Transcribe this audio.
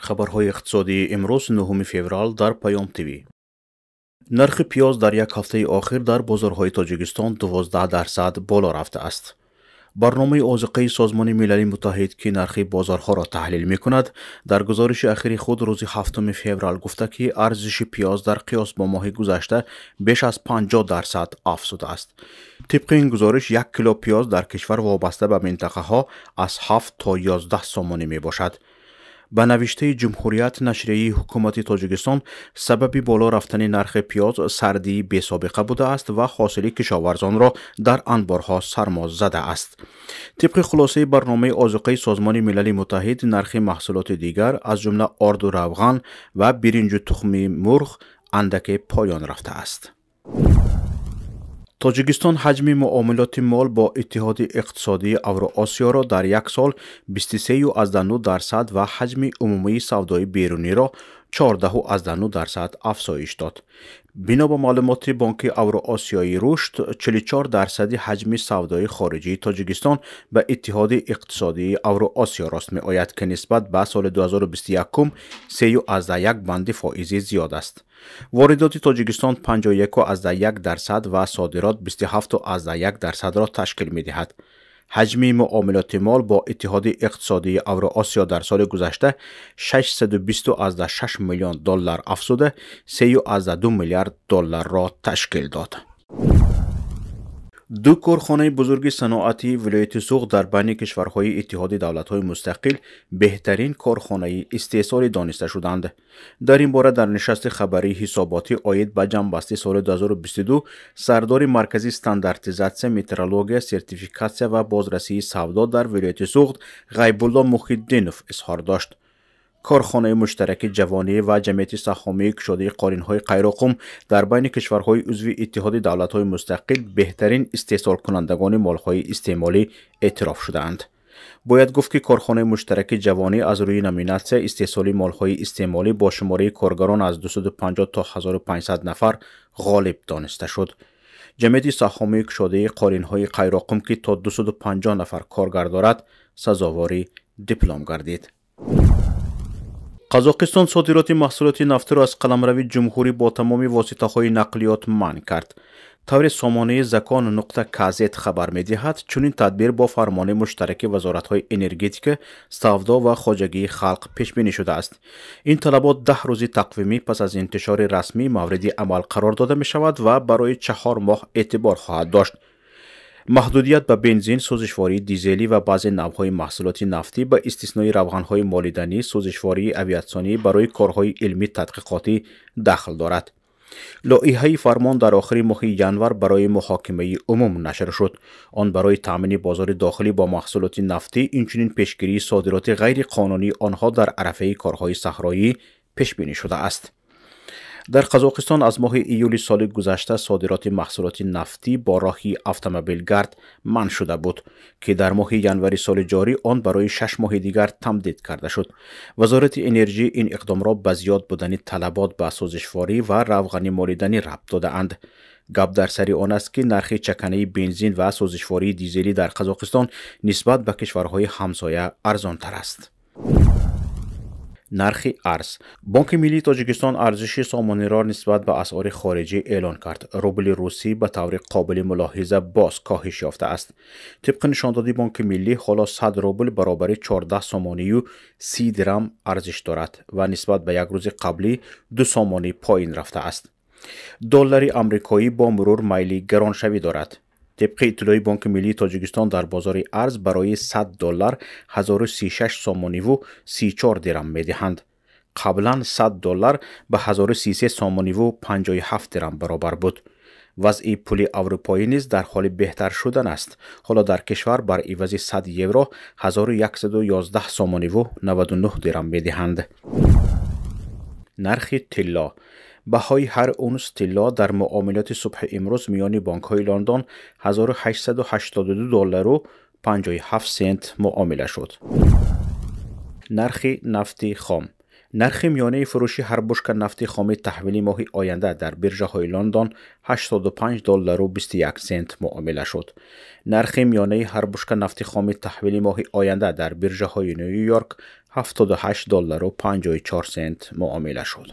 Хабарҳои иқтисодии имрӯз 9 феврал дар Паём ТВ. Нархи пиёз дар як ҳафтаи охир дар бозорҳои Тоҷикистон 12% боло рафтааст. Барномаи озиқаи Созмони Милали Муттаҳид, ки нархи бозорҳоро таҳлил мекунад, дар гузориши ахири худ рӯзи 7 феврал гуфта, ки арзиши пиёз дар қиёс бо моҳи гузашта беш аз 50% афзудааст. Тибқи ин гузориш, 1 кило пиёз дар кишвар вобаста ба минтақаҳо аз 7 то 11 сомонӣ мебошад. Ба навиштаи Ҷумҳурият, нашрияи ҳукумати Тоҷикистон, сабаби боло рафтани нархи пиёз сардии бесобиқа будааст ва ҳосили кишоварзонро дар анборҳо сармо задааст. Тибқи хулосаи барномаи озуқаи Созмони Милали Муттаҳид, нархи маҳсулоти дигар, аз ҷумла орду равған ва биринҷу тухми мурғ, андаке поён рафтааст. Тоҷикистон ҳаҷми муомилоти мол бо Иттиҳоди иқтисодии Авроосиёро дар як сол 23,9% ва ҳаҷми умумии савдои беруниро 14,9% афзоиш дод. Бино ба маълумоти Бонки Авроосиёи рушд, 44% ҳаҷми савдои хориҷии Тоҷикистон ба Иттиҳоди иқтисодии Авроосиё рост меояд, ки нисбат ба соли 2021 3,1 банди фоизӣ зиёд аст. Воридоти Тоҷикистон 51,1% ва содирот 27,1%-ро ташкил медиҳад. Ҳаҷми муомилоти мол бо Иттиҳоди иқтисодии Авроосиё дар соли гузашта 620,6 миллион доллар афзуда, 3,2 миллиард долларро ташкил дод. Ду корхонаи бузурги саноатии вилояти Суғд дар байни кишварҳои Иттиҳоди давлатҳои мустақил беҳтарин корхонаи истеҳсолӣ дониста шуданд. Дар ин бора дар нишасти хабарии ҳисоботӣ оид ба ҷамъбасти соли 2022 сардори Маркази стандартизатсия, метрология, сертификатсия ва бозрасии савдо дар вилояти Суғд Ғайбулло Муҳиддинов изҳор дошт. Корхонаи муштараки ҷавонӣ ва ҷамъияти саҳомии кушодаи қолинҳои Қайроқум дар байни кишварҳои узви Иттиҳоди давлатҳои мустақил беҳтарин истеҳсолкунандагони молҳои истеъмолӣ эътироф шудаанд. Бояд гуфт, ки корхонаи муштараки ҷавонӣ аз рӯи номинатсия истеҳсоли молҳои истеъмолӣ бо шумораи коргарон аз 250 то 1500 нафар ғолиб дониста шуд. Ҷамъияти саҳомии кушодаи қолинҳои Қайроқум, ки то 250 нафар коргар дорад, сазовори диплом гардид. Қазоқистон содироти маҳсулоти нафтиро аз қаламрави ҷумҳурӣ бо тамоми воситаҳои нақлиёт манъ кард. Тавре сомонаи закон нуқта кз хабар медиҳад, чунин тадбир бо фармони муштараки вазоратҳои энергетика, савдо ва хоҷагии халқ пешбинӣ шудааст. Ин талабот 10 рӯзи тақвимӣ пас аз интишори расмӣ мавриди амал қарор дода мешавад ва барои 4 моҳ эътибор хоҳад дошт. Маҳдудият ба бензин, сӯзишвории дизелӣ ва баъзе навъҳои маҳсулоти нафтӣ ба истиснои равғанҳои молиданӣ, сӯзишвории авиатсионӣ барои корҳои илмӣ тадқиқотӣ дахл дорад. Лоиҳаи фармон дар охири моҳи январ барои муҳокимаи умум нашр шуд. Он барои таъмини бозори дохилӣ бо маҳсулоти нафтӣ, инчунин пешгирии содироти ғайриқонунии онҳо дар арафаи корҳои саҳроӣ пешбинӣ шудааст. Дар Қазоқистон аз моҳи июли соли гузашта содироти маҳсулоти нафтӣ бо роҳи автомобилгард манъ шуда буд, ки дар моҳи январи соли ҷорӣ он барои 6 моҳи дигар тамдид карда шуд. Вазорати энержӣ ин иқдомро ба зиёд будани талабот ба сӯзишворӣ ва равғани молиданӣ рабт додаанд. Гап дар сари он аст, ки нархи чаканаи бензин ва сӯзишвории дизелӣ дар Қазоқистон нисбат ба кишварҳои ҳамсоя арзонтар аст. Нархи арз. Бонки Миллии Тоҷикистон арзиши сомониро нисбат ба асъори хориҷӣ эълон кард. Рубли русӣ ба таври қобили мулоҳиза боз коҳиш ёфтааст. Тибқи нишондоди Бонки Миллӣ, ҳоло 100 рубл баробари 14 сомонию 30 дирам арзиш дорад ва нисбат ба як рӯзи қаблӣ 2 сомонӣ поин рафтааст. Доллари амрикоӣ бо мурур майли гароншавӣ дорад. Тибқи иттилои Бонки Миллии Тоҷикистон, дар бозори арз барои 100 доллар 1036 сомониву 34 дирам медиҳанд. Қаблан 100 доллар ба 1033 сомониву 57 дирам баробар буд. Вазъи пули аврупоӣ низ дар ҳоли беҳтар шудан аст. Ҳоло дар кишвар бар ивази 100 евро 1111 сомониву 99 дирам медиҳанд. Нархи тилло. Баҳои ҳар унс тилло дар муомилоти субҳи имрӯз миёни бонкҳои Лондон 1882 доллару 57 сент муомила шуд. Нархи нафти хом. Нархи миёнаи фурӯши ҳар бушка нафти хоми таҳвили моҳи оянда дар биржаҳои Лондон 85 доллару 21 сент муомила шуд. Нархи миёнаи ҳар бушка нафти хоми таҳвили моҳи оянда дар биржаҳои Ню Йорк 78 доллару 54 сент муомила шуд.